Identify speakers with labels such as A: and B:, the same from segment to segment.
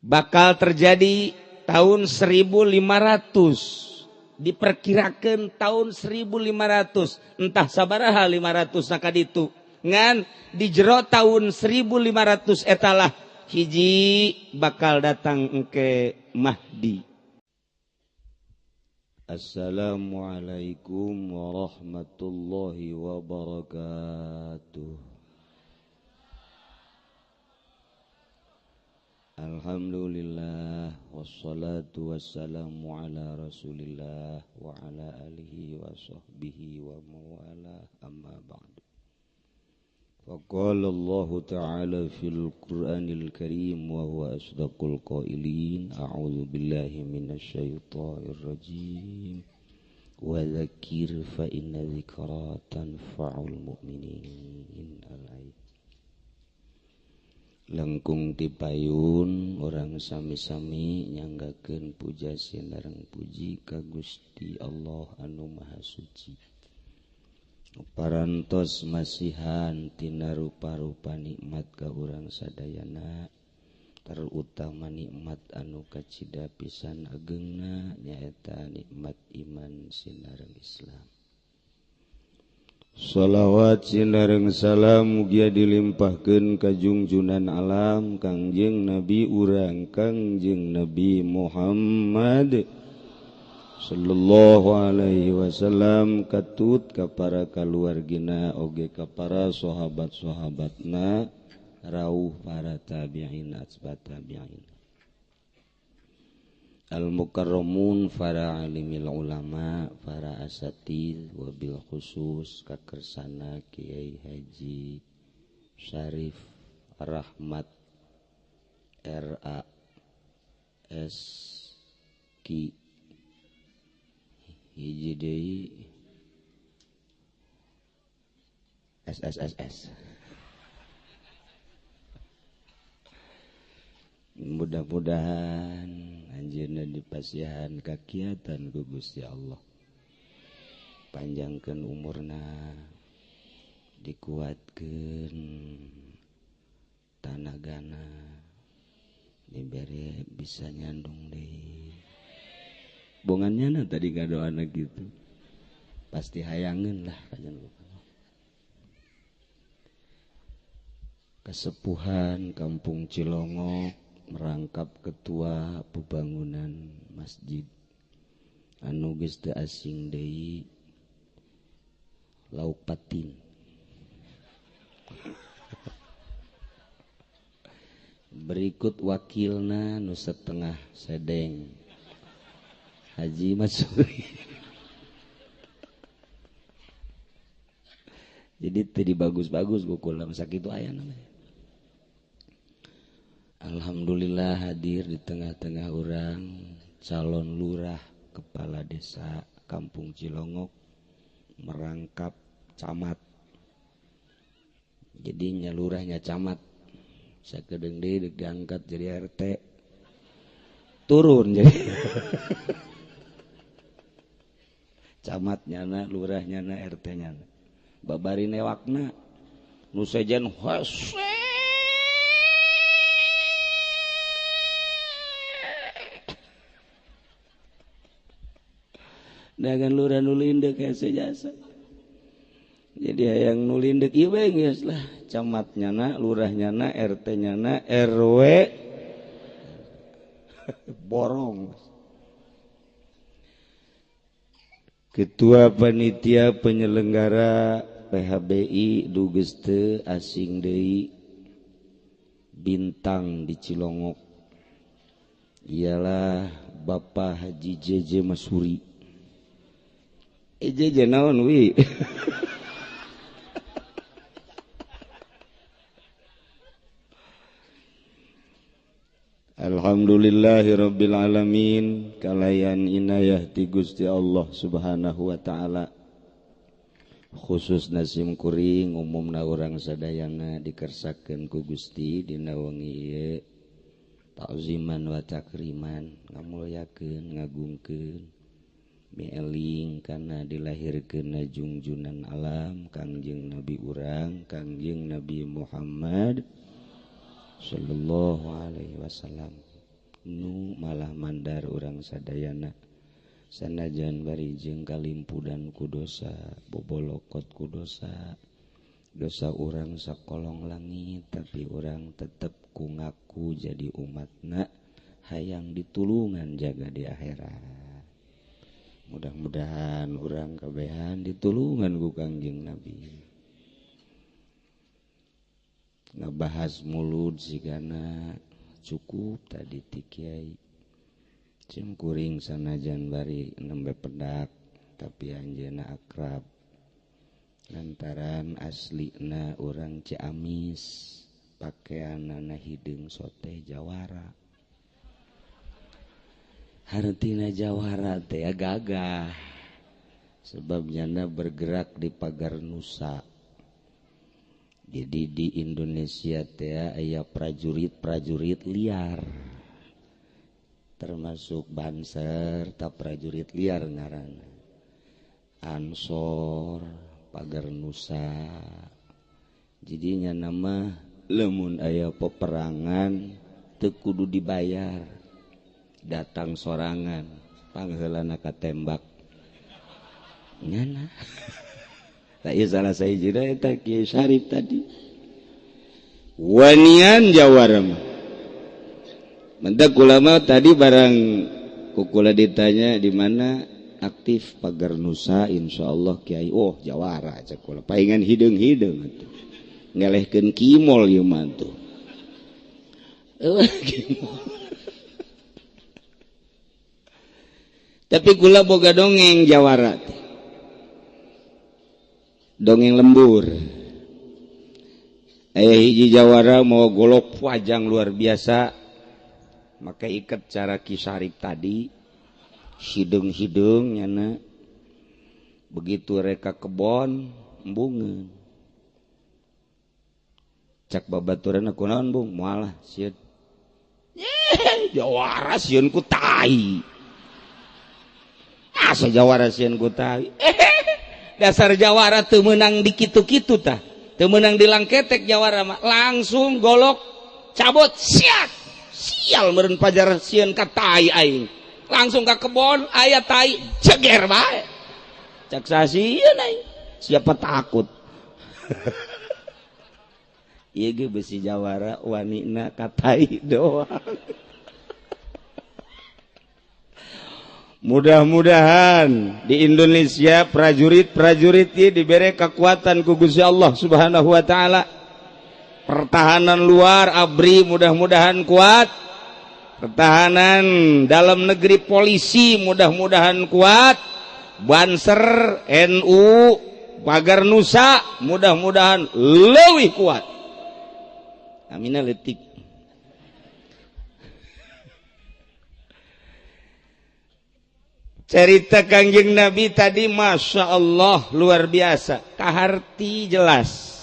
A: Bakal terjadi tahun 1500, diperkirakan tahun 1500, entah sabaraha 500 nakaditu. Ngan di jero tahun 1500 etalah hiji bakal datang engke Mahdi. Assalamualaikum warahmatullahi wabarakatuh. Alhamdulillah wassalatu wassalamu ala Rasulillah wa ala alihi wa sahbihi wa mawala, amma ba'du. Faqala Allah ta'ala fil Qur'anil Karim wa huwa asdaqul qailin, a'udzu billahi minasyaitonir rajim. Wa dzakir fa inna dzikra tanfa'ul mu'minin. Al-ayat. Langkung tipayun orang sami-sami nyanggakeun puja sinareng puji ka Gusti Allah anu Maha Suci. Parantos masihan tina rupa-rupa nikmat ka urang sadayana, terutama nikmat anu kacida pisan agengna nyaeta nikmat iman sinareng Islam. Shalawat sinareng salam mugia dilimpahkeun ka junjunan alam Kangjeng Nabi urang Kangjeng Nabi Muhammad sallallahu alaihi wasallam, katut ka para kaluargina oge ka para sahabat-sahabatna, rauh para tabi'in atba tabi'in, al mukarramun, para alimil ulama, para asatid, wabil khusus kakersana Kiai Haji Syarif Rahmat R.A. S. Ki hiji deui SSSS. Mudah-mudahan anjeunna dipasihan kakiatan ku Gusti Allah, panjangkeun umurna, dikuatkeun tanagana, dibere bisa nyandung deui. Bongannya na tadi ngadoana gitu, pasti hayangeun lah kajen. Kesepuhan Kampung Cilongok merangkap ketua pembangunan masjid anu geus teu asing deui lauk patin. Berikut wakilna nu setengah sedeng, Haji Masuri. Jadi tadi bagus-bagus gukulam sakitu aya namanya. Alhamdulillah hadir di tengah-tengah orang calon lurah kepala desa Kampung Cilongok merangkap camat. Jadinya lurahnya camat. Sakedeung deui diangkat jadi RT. Turun jadi. Camat nyana, lurah nyana, RT nyana. Babari newakna nu sejen hese. Dagan lurah nu lindek hese jasa. Jadi hayang nu lindek ieu bae geus lah. Camat nyana, lurah nyana, RT nyana, RW borong. Ketua Panitia Penyelenggara PHBI dugeus teu asing deui bintang di Cilongok ialah Bapak Haji JJ Masuri. JJ naon wi? Alhamdulillahirabbil alamin, kalayan inayah ti Gusti Allah Subhanahu wa taala. Khusus nasim kuring umumna urang sadayana dikersakeun ku Gusti dina wengi ieu ta'ziman wa takriman, ngamulyakeun ngagungkeun mieling kana dilahirkeun junjunan alam Kangjeng Nabi urang Kangjeng Nabi Muhammad sallallahu alaihi wasallam. nu malah mandar urang sadayana sanajan bari jeung kalimpudan ku dosa bobolokot ku dosa dosa urang sakolong langit tapi urang tetep ku ngaku jadi umatna hayang ditulungan jaga di akhirat. Mudah-mudahan urang kabehan ditulungan ku Kangjeng Nabi. Ngabahas mulud sigana cukup tadi ti kiai. Cem kuring sanajan bari nembe pedak tapi anjeunna akrab. Lantaran aslina urang Ciamis, pakeanana hideung sote jawara. Hartina jawara teh gagah. Sebab nyana bergerak di pagar nusa. Jadi di Indonesia teh aya prajurit-prajurit liar. Termasuk Banser ta prajurit liar ngaranna. Ansor, pagar nusa. Jadinya nama lemun aya peperangan teu kudu dibayar. Datang sorangan pangheulana katembak. Nyana. Tah ieu salah sahijina eta Kiai Syarif tadi. Wanian jawara mah. Mentak ulama tadi barang kukula ditanya di mana aktif pagar nusa insyaallah kiai oh jawara cek kula paingan hideung-hideung atuh. Ngelehkeun kimol ieu mah tuh. Kimol. Tapi kula boga dongeng jawara teh. Dongeng lembur. Aya hiji jawara mau golok wajang luar biasa. Maka ikat cara Ki Syarif tadi. Hideung-hideung nyana. Begitu reka kebon embungeun. Cak babaturan kunaon bung moal lah sieun. Jawara sieun ku tai. Asa jawara sieun ku tai. Dasar jawara teu meunang di kitu-kitu tah. Teu meunang di langketek jawara mah langsung golok cabut siat. Sial meureun pajar sieun ka tai aing. Langsung ka kebon aya tai jeger bae. Cak sasieun aing. Siapa takut. Ieu ge besi jawara wanina ka tai doang. Mudah-mudahan di Indonesia prajurit-prajurit ini diberi kekuatan ku Gusti Allah Subhanahu wa taala. Pertahanan luar ABRI mudah-mudahan kuat. Pertahanan dalam negeri polisi mudah-mudahan kuat. Banser, NU, Pagar Nusa mudah-mudahan leuwih kuat. Amina leutik. Cerita Kangjeng Nabi tadi Masya Allah luar biasa. Kaharti jelas.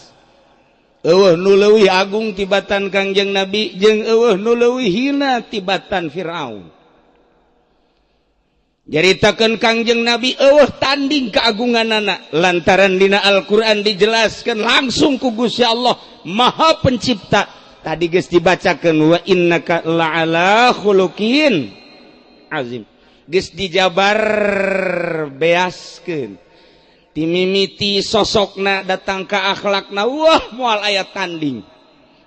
A: Eueuh nu leuwih agung tibatan Kangjeng Nabi jeung eueuh nu leuwih hina tibatan Firaun. Caritakeun Kangjeng Nabi eueuh tanding keagunganana lantaran dina Al-Qur'an dijelaskeun langsung ku Gusti Allah Maha Pencipta. Tadi geus dibacakeun wa innaka la'ala khuluqin azim. Geus dijabar beaskeun timimiti sosokna datang ka akhlakna wah moal aya tanding.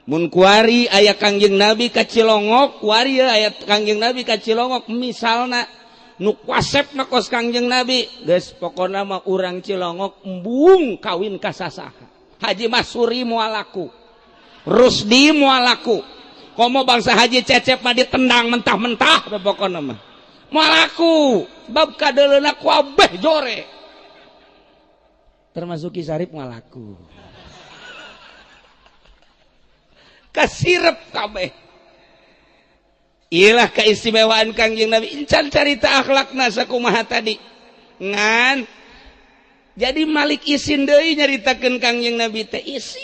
A: Mun kuari aya Kangjeng Nabi ka Cilongok, kuari aya Kangjeng Nabi ka Cilongok misalna nu kasepna kos Kangjeng Nabi geus pokona mah urang Cilongok embung kawin ka sasaha. Haji Masuri moal laku, Rusdi moal laku, komo bangsa Haji Cecep mah ditendang mentah-mentah pokona mah moal laku sebab kadeuleuna kabeh jore. Termasuk Ki Syarif moal laku. Kasirep kabeh. Iyalah keistimewaan Kangjeng Nabi. Incan carita akhlakna sakumaha tadi. Ngan jadi Malik isin deui nyaritakeun Kangjeng Nabi teh isin.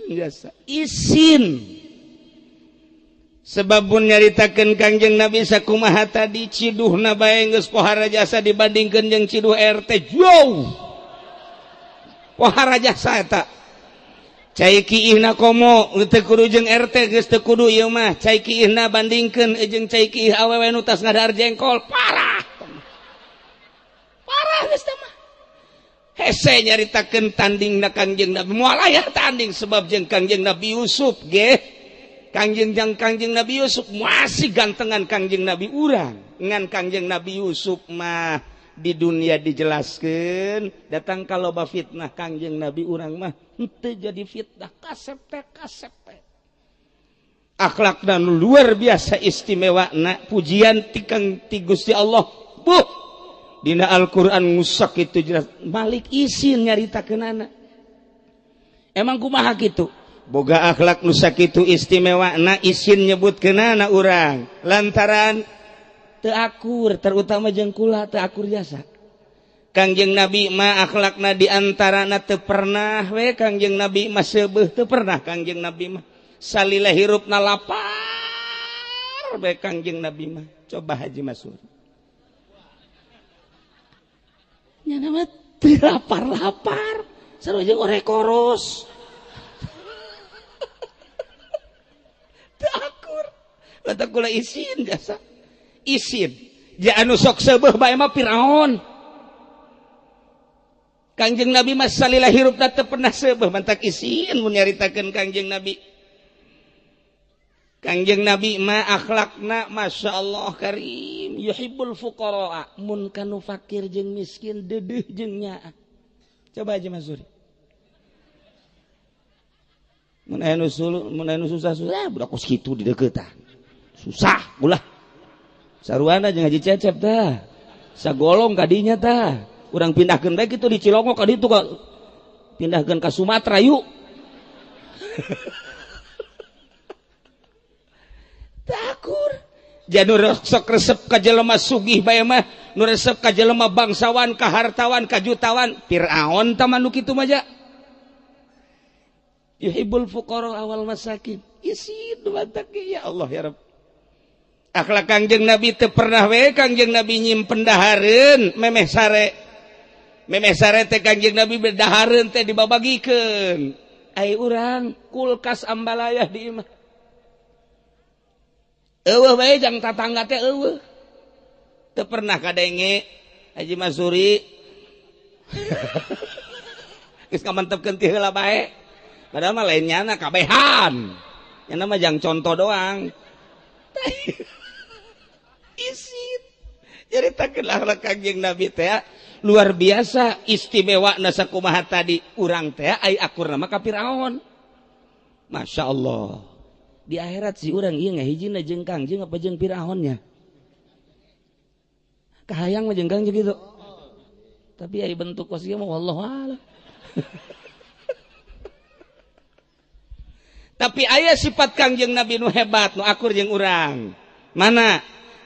A: Biasa isin. Sebab pun nyaritakeun Kangjeng Nabi sakumaha tadi ciduhna bae geus pohara jasa dibandingkeun jeung ciduh RT jauh. Pohara jasa eta. Cai kiihna komo teu kudu jeung RT geus teu kudu ieu mah. Cai kiihna bandingkeun jeung cai kiih awewe nu tas ngadahar jengkol, parah. Parah geus teh mah. Hese nyaritakeun tandingna Kangjeng Nabi, moal aya tanding sebab jeung Kangjeng Nabi Yusuf ge. Kangjeng jeung Kangjeng Nabi Yusuf masih gantengan Kangjeng Nabi urang. Ngan Kangjeng Nabi Yusuf mah di dunia dijelaskan datang kalau ba fitnah Kangjeng Nabi urang mah henteu jadi fitnah, kasep teh kasep teh. Akhlak dan luar biasa istimewa na pujian ti Kang ti Gusti Allah. Buh dina Al-Qur'an ngusak itu jelas Malik isin nyaritakeunana. Emang kumaha kitu? Boga akhlak nu sakitu istimewa na isin nyebutkeunana urang lantaran teu akur, terutama jeung kula teu akur jasa. Kangjeng Nabi mah akhlakna di antarana teu pernah we Kangjeng Nabi mah seubeuh, teu pernah Kangjeng Nabi mah salila hirupna lapar we Kangjeng Nabi mah. Coba Haji Masur. Nya mah teu lapar-lapar, sarua jeung orek koros. Teu akur. Lantak kula isin jasa. Isin ja anu sok seubeuh bae mah Firaun. Kangjeng Nabi mah salila hirupna teu pernah seubeuh, mantak isin mun nyaritakeun Kangjeng Nabi. Kangjeng Nabi mah akhlakna masyaallah karim, yuhibbul fuqara, mun kanu fakir jeung miskin deudeuh jeung nyaah. Coba aja Mas Suri. Mun aya nu susah-susah budak kos kitu di deuketan. Susah ulah. Saruana jeung Haji Cecep tah. Sagolong kadinya tah. Urang pindahkeun bae kitu di Cilongok ka ditu ka pindahkeun ka Sumatera yuk. Takur. Janur sok resep ka jelema sugih bae mah, nu resep ka jelema bangsawan, ka hartawan, ka jutawan. Firaun tah mah nu kitu mah ja. Yuhibbul fuqara awal masakin. Isin batak ya Allah ya Rabb. Akhlak Kangjeng Nabi teu pernah we Kangjeng Nabi nyimpen dahareun memeh sare. Memeh sare teh Kangjeng Nabi dahareun teh dibabagikeun. Ai urang kulkas ambalayah di imah. Eueuh bae jang tatangga teh eueuh. Teu pernah kadenge Haji Masuri. Geus kamantepkeun ti heula bae. Padahal mah lain nyana kabehan. Nyana mah jang contoh doang. Isin nyaritakeun akhlak Kangjeng Nabi teh luar biasa istimewa nasakumaha tadi urang teh ai akurna mah ka Firaun. Masya Allah di akhirat si urang ieu ngahijina jeung Kangjeng apa jeung Firaunnya? Kahayang mah jeung Kangjeng gitu. Tapi ai bentuk kos ieu mah wallahu a'lam. Tapi aya sifat Kangjeng Nabi nu hebat nu akur jeung urang. Mana?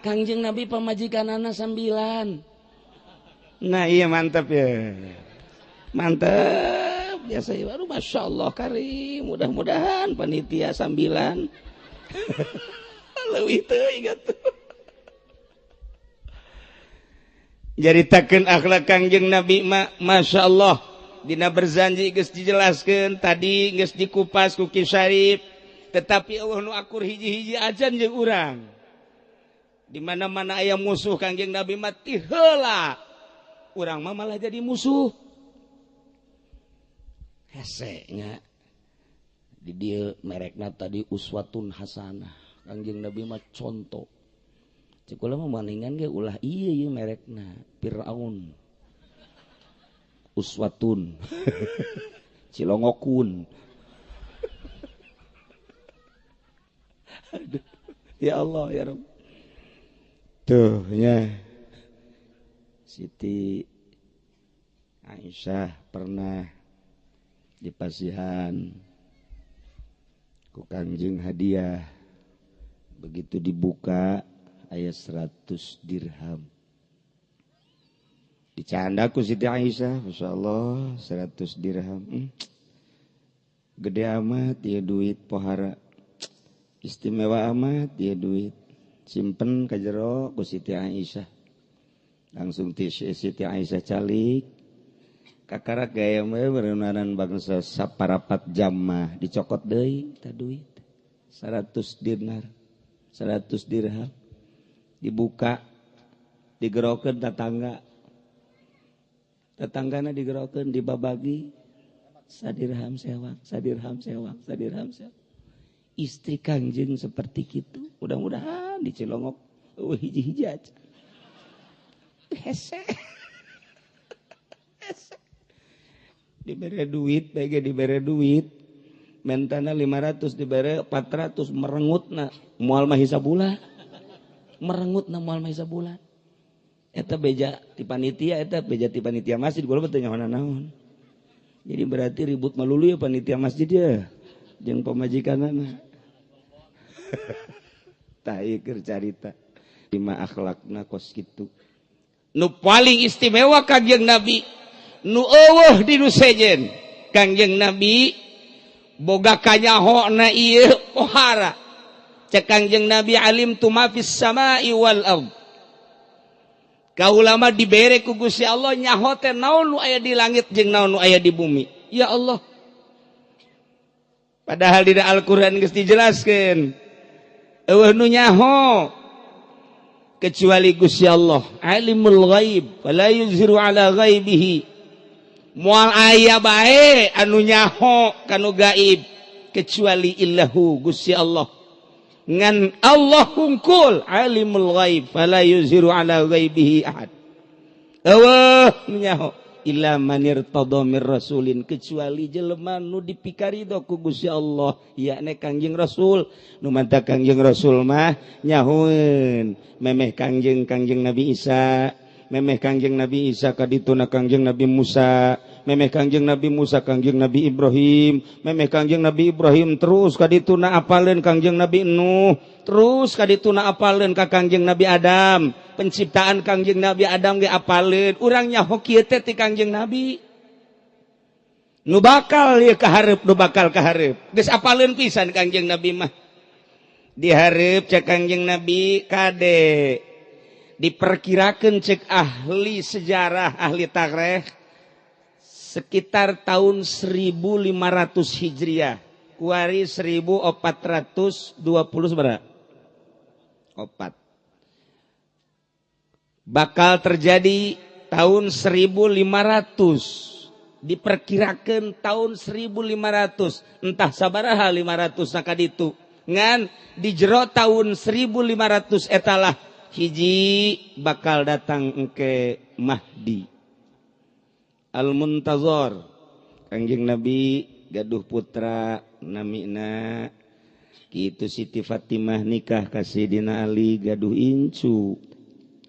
A: Kangjeng Nabi pamajikanana 9. Nah iya mantap ya. Mantap. Biasa ya. Aduh, Masya Allah karim. Mudah-mudahan panitia 9. Leuwih teuing atuh. Jaritakeun akhlak Kangjeng Nabi mah Masya Allah. Dina berzanji geus dijelaskeun tadi geus dikupas ku Ki Syarif, tetapi eueuh nu akur hiji-hiji ajan jeung urang. Di mana-mana aya musuh Kangjeng Nabi mah ti heula. Urang mah malah jadi musuh. Hese nya. Di dieu merekna tadi uswatun hasanah. Kangjeng Nabi mah contoh. Cek kula mah maningan ge ulah ieu ieu merekna Firaun. Uswatun Cilongokun. Aduh, ya Allah ya Rabb. Tuh ya. Siti Aisyah pernah dipasihan ku Kangjeng hadiah. Begitu dibuka aya 100 dirham. Dicanda ku Siti Aisyah, Masya Allah, 100 dirham. Gede amat ya duit pohara. Istimewa amat ya duit. Simpen ka jero ku Siti Aisyah. Langsung Siti Aisyah calik. Kakarak gaya mah berenaran bangsa saparapat jam mah dicokot deui ta duit 100 dinar 100 dirham dibuka digerokeun tetangga tetanggana digerokeun dibabagi sadirham sewak sadirham sewak sadirham sewak. Istri Kangjeng seperti gitu, mudah-mudahan di Cilongok hiji-hiji aja hese hese dibere duit bege dibere duit mentana 500 dibere 400 merengutna moal mah hisabula merengutna moal mah hisabula. Eta beja ti panitia, eta beja ti panitia masjid gua teu nyaho naon. Jadi berarti ribut malulu ya panitia masjid ya jeung pamajikanana. Tah ieu keur carita lima akhlakna kos kitu. Nu paling istimewa Kangjeng Nabi nu eueuh di nu sejen. Kangjeng Nabi boga kanyahona ieu pohara. Cek Kangjeng Nabi alim tu ma fis samai wal ard. Kaula mah dibere ku Gusti Allah nyaho teh naon nu aya di langit jeung naon nu aya di bumi. Ya Allah. Padahal di Al-Qur'an geus dijelaskeun eueuh nu nyaho kecuali Gusti Allah. Alimul ghaib wala yuzhiru ala ghaibihi. Moal aya bae anu nyaho kanu gaib kecuali illahu Gusti Allah. Ngan Allah hungkul alimul ghaib fala yuzhiru ala ghaibihi ahad. Eueuh nu nyaho illa manirtadha mir rasulin kecuali jelema nu dipikarido ku Gusti Allah yakni Kangjeng Rasul. Nu manta Kangjeng Rasul mah nyahoeun memeh Kangjeng Kangjeng Nabi Isa, memeh Kangjeng Nabi Isa kadituna Kangjeng Nabi Musa, memeh Kangjeng Nabi Musa Kangjeng Nabi Ibrahim, memeh Kangjeng Nabi Ibrahim terus kadituna apaleun Kangjeng Nabi Nuh, terus kadituna apaleun ka Kangjeng Nabi Adam. Penciptaan Kangjeng Nabi Adam ge apaleun urang nyaho kieu teh ti Kangjeng Nabi. Nu bakal ieu kahareup, nu bakal kahareup geus apaleun pisan Kangjeng Nabi mah. Dihareup cek Kangjeng Nabi kade diperkirakan cek ahli sejarah ahli tarikh sekitar tahun 1500 Hijriah kuari 1420 seberapa? 4. Bakal terjadi tahun 1500 diperkirakan tahun 1500 entah sabaraha 500 sakaditu ngan di jero tahun 1500 etalah hiji bakal datang engke Mahdi Al-Muntazor. Kangjeng Nabi gaduh putra namina kitu Siti Fatimah nikah ka Sayyidina Ali gaduh incu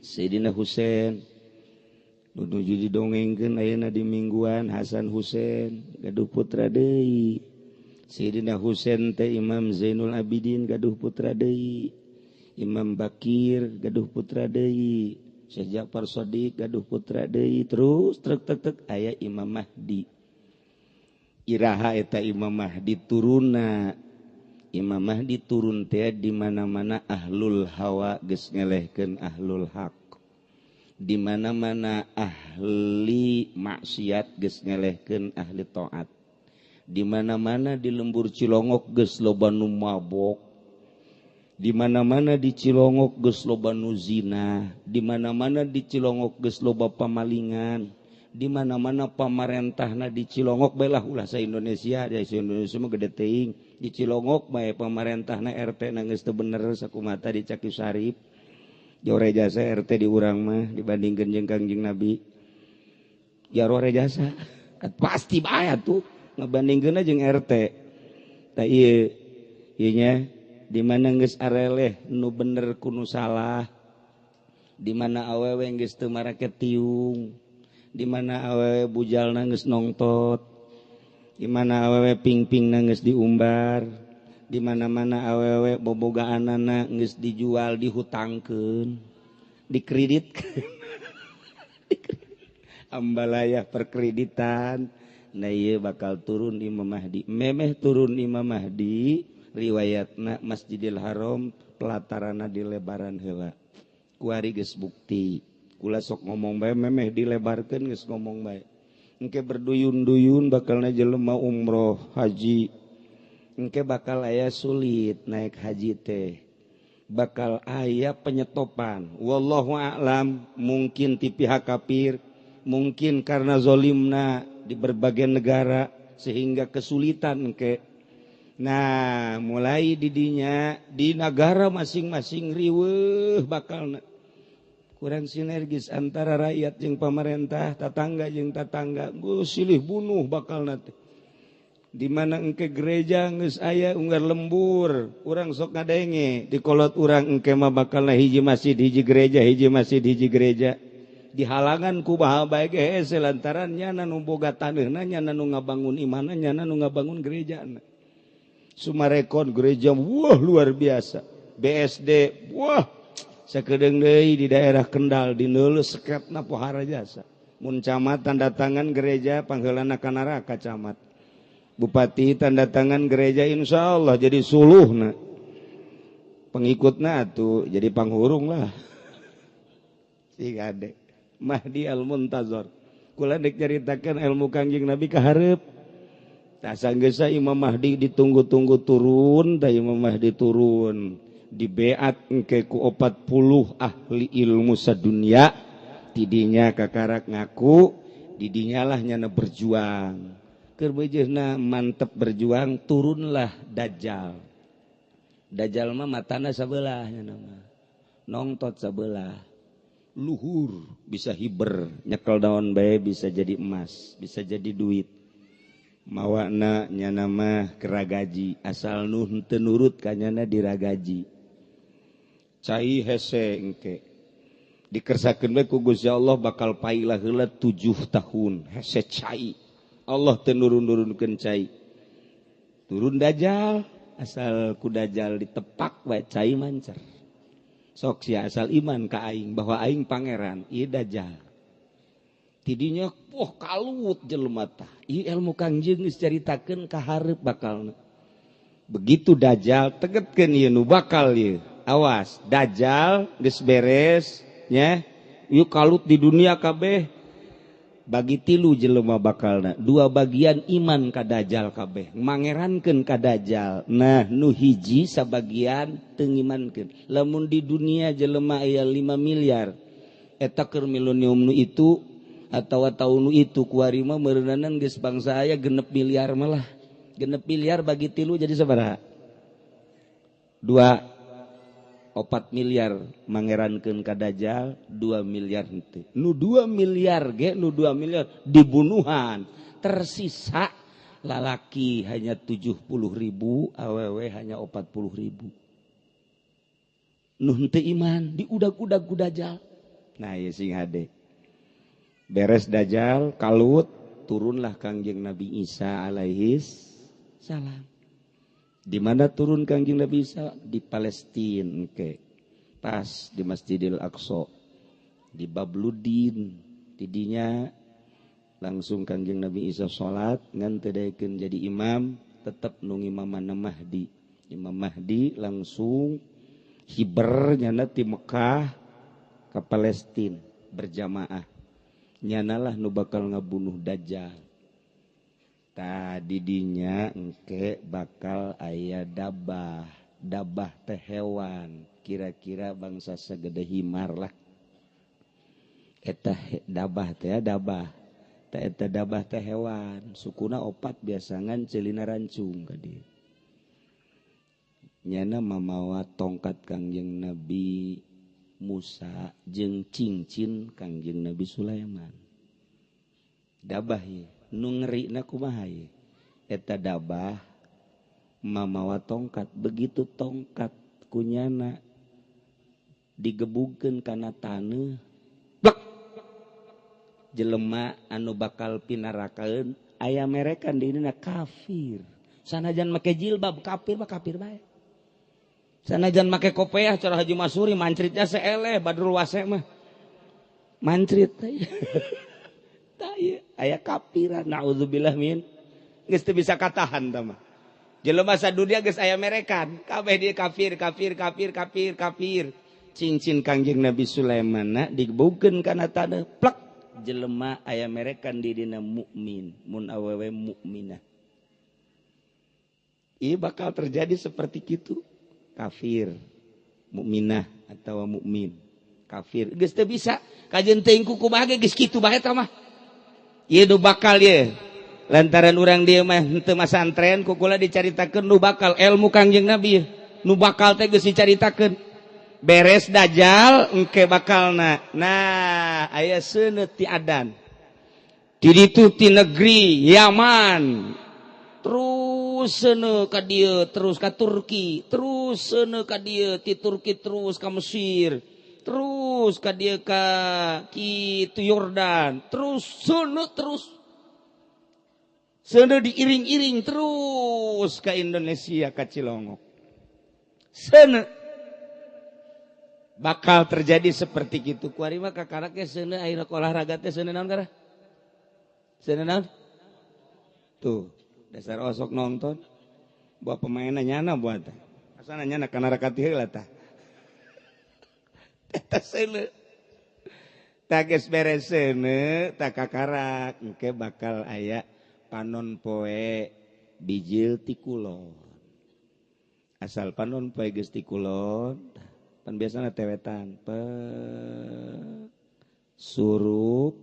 A: Sayyidina Husain nu nuju didongengkeun ayeuna di mingguan Hasan Husain gaduh putra deui. Sayyidina Husain teh Imam Zainul Abidin gaduh putra deui, Imam Bakir gaduh putra deui, Syekh Ja'far Shadiq gaduh putra deui, terus trek tek tek aya Imam Mahdi. Iraha eta Imam Mahdi turunna. Imam Mahdi turun teh di mana-mana ahlul hawa geus ngelehkeun ahlul haq. Di mana-mana ahli maksiat geus ngelehkeun ahli taat. Di mana-mana di lembur Cilongok geus loba nu mabok. Di mana-mana di Cilongok geus loba nu zina, di mana-mana di Cilongok geus loba pamalingan, di mana-mana pamarentahna di Cilongok bae lah ulah sa Indonesia, di Indonesia mah gede teuing. Di Cilongok bae pamarentahna RT na geus teu bener sakumata di Caki Sarip. Jore jasa RT di urang mah dibandingkeun jeung Kangjeng Nabi. Jaro jasa pasti bae atuh ngabandingkeunna jeung RT. Tah ieu ieu nya di mana geus areleh nu bener ku nu salah, di mana awewe geus teu marake tiung, di mana awewe bujalna geus nongtot, di mana awewe pingpingna geus diumbar, di mana-mana awewe bobogaanana geus dijual dihutangkeun, dikreditkeun. Ambalaya perkreditan. Nah ieu bakal turun Imam Mahdi. Memeh turun Imam Mahdi riwayatna Masjidil Haram pelatarana dilebaran heula. Kuari geus bukti. Kula sok ngomong bae memeh dilebarkeun geus ngomong bae. Engke berduyun-duyun bakalna jelema umroh haji. Engke bakal aya sulit naik haji teh. Bakal aya penyetopan. Wallahu a'lam, mungkin ti pihak kafir, mungkin karena zolimna di berbagai negara sehingga kesulitan engke. Nah, mulai didinya di negara masing-masing riweuh bakalna. Kurang sinergis antara rakyat jeung pemerintah, tetangga jeung tetangga, silih bunuh bakal teh. Di mana engke gereja geus aya unggar lembur, urang sok ngadenge di kolot urang engke mah bakalna hiji masjid hiji gereja, hiji masjid hiji gereja. Dihalangan ku baha bae ge hese lantaran nyana nu boga taneuhna, nyana nu ngabangun imahna, nyana nu ngabangun gerejana. Sumarekon gereja wah luar biasa. BSD wah sakedeung deui di daerah Kendal di neuleuh seketna pohara jasa. Mun camat tanda tangan gereja pangheulana ka neraka camat. Bupati tanda tangan gereja insyaallah jadi suluhna. Pengikutna atuh jadi panghurung lah. Si gade Mahdi Al-Muntazor. Kula dek nyaritakeun ilmu Kangjeng Nabi ka hareup. Sanggeus Imam Mahdi ditunggu-tunggu turun, da Imam Mahdi turun dibeat engke ku 40 ahli ilmu sadunia, tidinya kakarak ngaku, didinya lah nyana berjuang. Keur beujeuhna mantep berjuang, turunlah Dajjal. Dajjal mah matana sabelah nyana mah. Nongtot sabelah. Luhur bisa hiber, nyekel daun bae bisa jadi emas, bisa jadi duit. Mawana nyana mah keragaji, asal nu henteu nurut ka nyana diragaji. Cai hese engke dikersakeun we ku Gusti Allah bakal pailah heula 7 tahun hese cai. Allah teu nurun-nurunkeun cai. Turun Dajjal, asal ku Dajjal ditepak we cai mancer. Sok sia asal iman ka aing bahwa aing pangeran, ieu Dajjal. Tidinya wah kalut jelema tah. Ieu ilmu Kangjeng geus caritakeun ka hareup bakalna. Begitu Dajjal tegetkeun ieu nu bakal ieu. Awas, Dajjal geus beres nya. Ieu kalut di dunia kabeh. Bagi tilu jelema bakalna. Dua bagian iman ka Dajjal kabeh, mangerankeun ka Dajjal. Nah, nu hiji sabagian teu ngimankeun. Lamun di dunia jelema aya 5 miliar, eta keur milenium nu itu atawa taun itu kuari mah meureunanan geus bangsa aya 6 miliar malah. 6 miliar bagi tilu jadi sabaraha? 2 4 miliar mangerankeun ka Dajjal, 2 miliar henteu. Nu 2 miliar ge nu 2 miliar dibunuhan. Tersisa lalaki hanya 70.000, awewe hanya 40.000. Nu henteu iman diudag-udag ku Dajjal. Nah, ieu sing hade. Beres Dajjal kalut, turunlah Kangjeng Nabi Isa alaihis salam. Di mana turun Kangjeng Nabi Isa? Di Palestina, ke. Pas di Masjidil Aqsa, di Babludin. Tidinya langsung Kangjeng Nabi Isa salat ngan teu daekeun jadi imam, tetep nu ngimamana Mahdi. Imam Mahdi langsung hiber nyana ti Mekah ka Palestina berjamaah. Nyanalah nu bakal ngabunuh Dajjal. Tadi dinya engke bakal aya dabah. Dabah teh hewan, kira-kira bangsa segede himar lah. Eta dabah teh dabah. Teh eta dabah teh hewan, sukuna opat biasangan celina rancung ka dieu. Nyana mamawa tongkat Kangjeng Nabi Musa jeung cincin Kangjeng Nabi Sulaiman. Dabah ieu nu ngerina kumaha ieu? Eta dabah mamawa tongkat, begitu tongkat kunyana digebugkeun kana taneuh, plek jelema anu bakal pinarakaeun aya merekan di dina kafir. Sanajan make jilbab kafir mah kafir bae. Sanajan make kopeah cara Haji Masuri mancritnya seeleh Badrul Wase mah. Mancrit tah ieu aya kafiran naudzubillah min. Geus teu bisa katahan tah mah. Jelema sadunia geus aya merekan, kabeh dia kafir kafir kafir kafir kafir. Cincin Kangjeng Nabi Sulaiman digebukeun kana taneuh plek Jelema aya merekan di dina mukmin, mun awewe mukminah. Ieu bakal terjadi seperti kitu. Kafir mukminah atau mukmin kafir geus teu bisa kajeun teuing ku kumaha ge, geus kitu bae eta mah. Ieu nu bakal ieu lantaran urang dieu mah henteu masantren, ku kula dicaritakeun nu bakal ilmu Kangjeng Nabi, nu bakal teh geus dicaritakeun. Beres Dajjal, engke bakalna, nah, aya seuneut ti adan di ditu ti negeri Yaman, terus seuneu ka dieu, terus ka Turki, terus seuneu ka dieu, ti Turki terus ka Mesir, terus ka dieu, ka kitu Yordan, terus seuneu, terus seuneu diiring-iring terus ka Indonesia, ka Cilongok. Seuneu bakal terjadi seperti gitu. Kuari mah kakarak ge seuneu ayeuna olahraga teh seuneu naon kara? Seuneu naon? Tuh, dasar osok nonton. Buat pemainnya nyana buat. Asana nyana kana rakati heula tah. Eta seuneu. Tah, geus beres seuneu, tah kakarak engke bakal aya panon poe bijil ti kulon. Asal panon poe geus ti kulon, pan biasana tewetan pe surup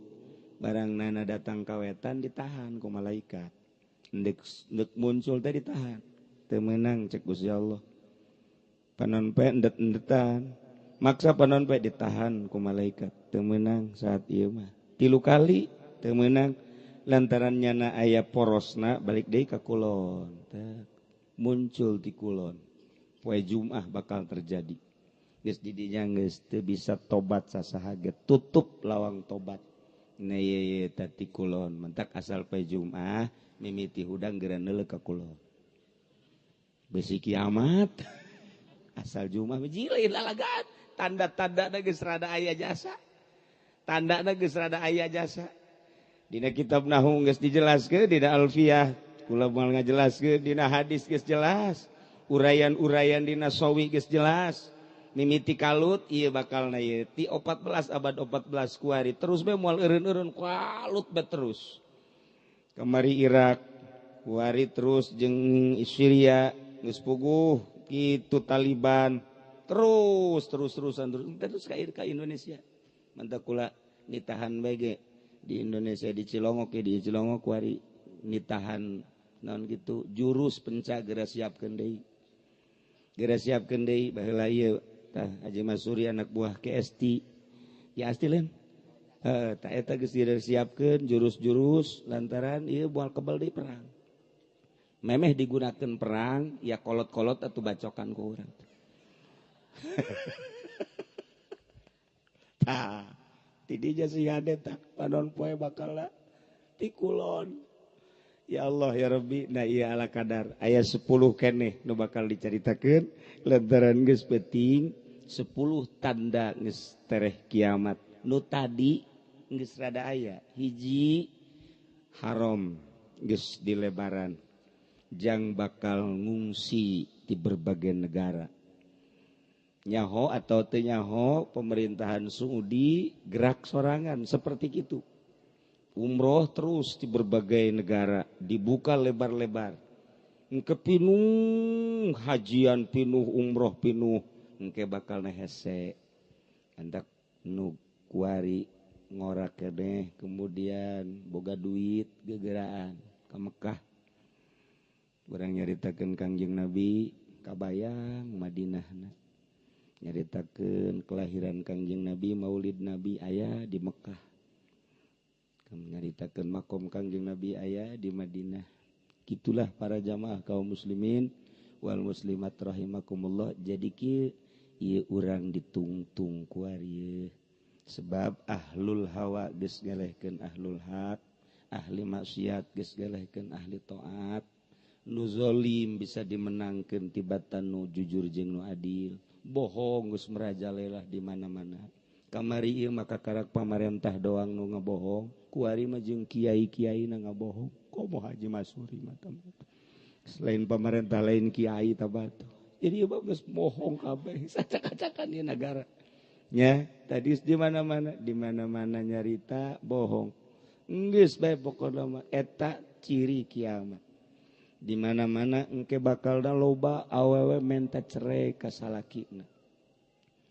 A: barang nana datang kawetan, ditahan ku malaikat. Ndek ndek muncul teh ditahan, teu meunang cek Gusti Allah. Panon poe endet-endetan maksa panon poe, ditahan ku malaikat, teu meunang saat ieu mah. Tilu kali teu meunang, lantaran nyana aya porosna, balik deui ka kulon. Teh muncul di kulon poe Jumat bakal terjadi. Geus di dinya geus teu bisa tobat sasaha ge, tutup lawang tobat. Nah, ye ye tati kulon mentak asal poe Jumat mimiti hudang geura neuleuh ka kulon, besi kiamat. Asal Jumat jilin lalagan, tanda-tanda geus rada aya jasa, tanda geus rada aya jasa. Dina kitab nahwu geus dijelaskeun, dina alfiyah kula moal ngajelaskeun, dina hadis geus jelas, uraian-uraian dina sawi geus jelas. Mimiti kalut ieu bakal na ieu ti 14 abad 14 kuari terus be, moal eureun-eureun kalut be terus. Kamari Irak, kuari terus jeung Syria geus puguh kitu, Taliban, terus terus terusan, terus terus ka Indonesia. Mantap, kula nitahan bae di Indonesia, di Cilongok ya, di Cilongok kuari nitahan naon gitu, jurus penca geura siapkeun deui, geura siapkeun deui. Baheula ieu tah Haji Masuri anak buah KST ya, asti lain. Heeh, tah eta geus disiapkeun jurus-jurus lantaran ieu moal kebal deui perang. Memeh digunakan perang ya, kolot-kolot atau bacokan ku urang. Tah, tidinya sih ada tak panon poe bakal ti kulon. Ya Allah ya Rabbi, nah iya, ala kadar aya 10 keneh nu bakal dicaritakeun lantaran geus penting 10 tanda geus tereh kiamat. Nu tadi geus rada aya hiji, haram geus dilebaran jang bakal ngungsi di berbagai negara. Nyaho atau teu nyaho, pemerintahan Saudi gerak sorangan seperti itu, umroh terus di berbagai negara dibuka lebar-lebar, engke pinuh hajian, pinuh umroh, pinuh. Engke bakal hese hendak nu kuari ngorak keneh, kemudian boga duit gegeraan ke Mekah. Urang nyaritakeun Kangjeng Nabi, kabayang Madinah, nyaritakeun kelahiran Kangjeng Nabi, Maulid Nabi aya di Mekah, nyaritakeun makom Kangjeng Nabi aya di Madinah. Gitulah para jamaah kaum muslimin wal muslimat rahimakumullah. Jadi ki ieu urang ditungtung kuari sebab ahlul hawa geus ngelehkeun ahlul haq, ahli maksiat geus ngelehkeun ahli taat, nu zalim bisa dimenangkeun tibatan nu jujur jeung nu adil, bohong geus merajalela di mana-mana. Kamari ieu maka karak pamarentah doang nu ngabohong, kuari mah jeung kiai-kiai na ngabohong. Komo Haji Masuri mah, selain pemerintah lain kiai tabatu. Jadi ieu geus bohong kabeh, sacak-acakan ieu negara. Nya tadi di mana-mana, di mana-mana nyarita bohong. Geus bae pokona mah eta ciri kiamat. Di mana-mana engke bakalna loba awewe menta cerai ka salakina.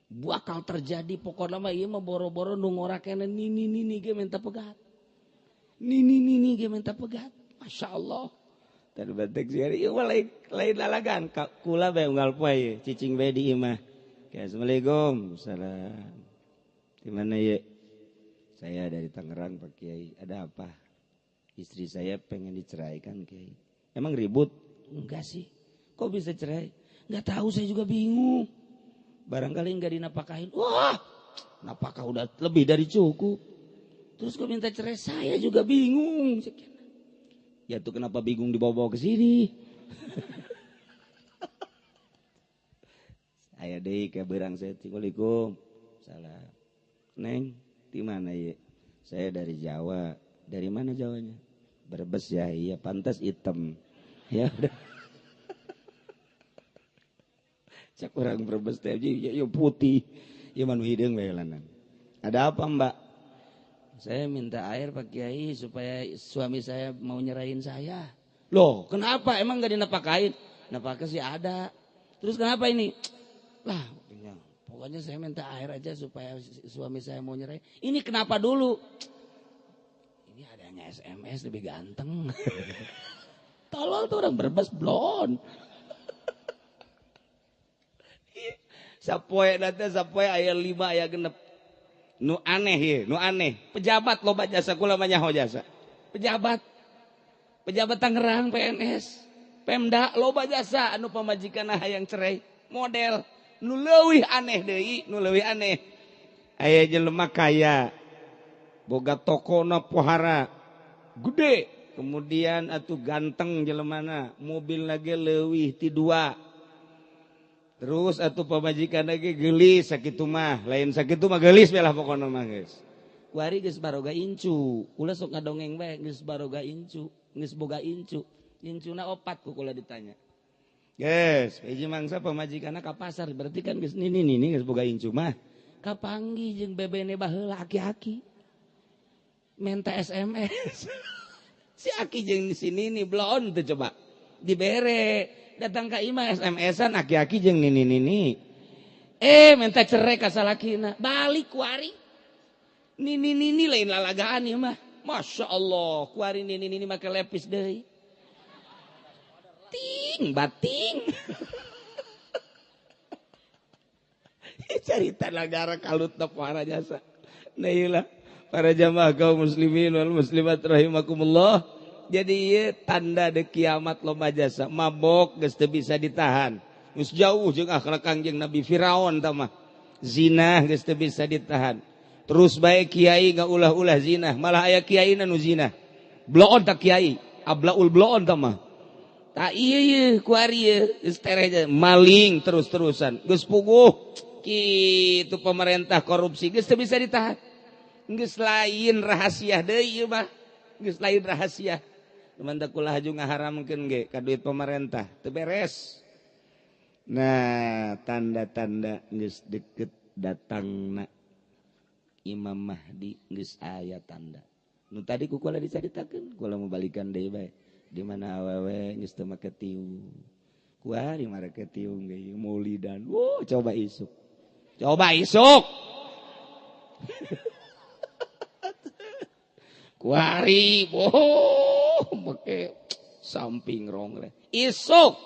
A: Bakal terjadi pokona mah ieu mah boro-boro nu ngora keneh nini nini ge menta pegat. Nini nini ge menta pegat. Masya Allah. Tadi batek sih ieu mah lain lalagan kula bae unggal poe ye cicing bae di imah. Assalamualaikum. Salam. Di mana ye? Saya dari Tangerang Pak Kiai. Ada apa? Istri saya pengen diceraikan Kiai. Emang ribut? Enggak sih. Kok bisa cerai? Enggak tahu, saya juga bingung. Barangkali enggak dinafkahin. Wah, nafkah udah lebih dari cukup. Terus kok minta cerai? Saya juga bingung. Ya tuh kenapa bingung dibawa-bawa ke sini? Aya deui ka beurang saya. Assalamualaikum. Salam. Neng, di mana ye? Saya dari Jawa. Dari mana Jawanya? Brebes ya. Iya, pantas hitam. Ya udah. Cak orang Brebes teh ya putih. Ya manu hideung bae lanang. Ada apa, Mbak? Saya minta air Pak Kiai supaya suami saya mau nyerahin saya. Loh, kenapa? Emang enggak dinafkahin? Nafkah sih ada. Terus kenapa ini? Lah, pokoknya saya minta air aja supaya suami saya mau nyerai. Ini kenapa dulu? Ini adanya SMS lebih ganteng. Tolol tuh orang Brebes blon. Sapoe nanti sapoe aya 5 aya 6. Nu aneh ye, nu aneh. Pejabat loba jasa kula mah nyaho jasa. Pejabat. Pejabat Tangerang PNS, Pemda loba jasa anu pamajikan hayang cerai. Model nu leuwih aneh deui, nu leuwih aneh. Aya jelema kaya, boga tokona pohara gede, kemudian atuh ganteng jelemana, mobil lagi leuwih ti 2. Terus atuh pamajikan lagi geulis sakitu mah, lain sakitu mah geulis belah pokona mah geus. Kuari geus baroga incu, ulah sok ngadongeng bae geus baroga incu, geus boga incu. Incuna 4 ku kula ditanya. Yes, hiji mangsa pamajikanna ka pasar berarti kan geus nini nini geus boga incu mah. Kapanggih jeung bebene baheula aki-aki. Menta SMS. Si aki jeung si nini blon teu coba. Dibere datang ka imah SMS-an aki-aki jeung nini nini. Minta cerai ka salakina. Balik kuari. Nini nini lain lalagaan ieu mah. Masya Allah, kuari nini nini make lepis deui. Ting bating. Cerita negara kalut para jasa. Nah iyalah para jamaah kaum muslimin wal muslimat rahimakumullah. Jadi ieu tanda de kiamat lomba jasa. Mabok geus teu bisa ditahan. Geus jauh jeung akhlak Kangjeng Nabi Firaun tah mah. Zina geus teu bisa ditahan. Terus bae kiai ngaulah-ulah zina, malah aya kiai nu zina. Bloon tak kiai, ablaul bloon tah mah. Tak iya kuari geus tereh maling terus-terusan. Geus puguh kitu pemerintah korupsi geus teu bisa ditahan. Geus lain rahasia deui ieu mah. Geus lain rahasia. Teman kula haju ngaharamkeun ge ka duit pemerintah teu beres. Nah, tanda-tanda geus deket datangna Imam Mahdi geus aya tanda. Nu tadi ku kula dicaritakeun, kula mau balikan deui bae. Di mana awewe geus teu make tiung. Kuari marake tiung ge maulidan. Wuh, coba isuk. Coba isuk. Kuari, boh, make samping rongre. Isuk.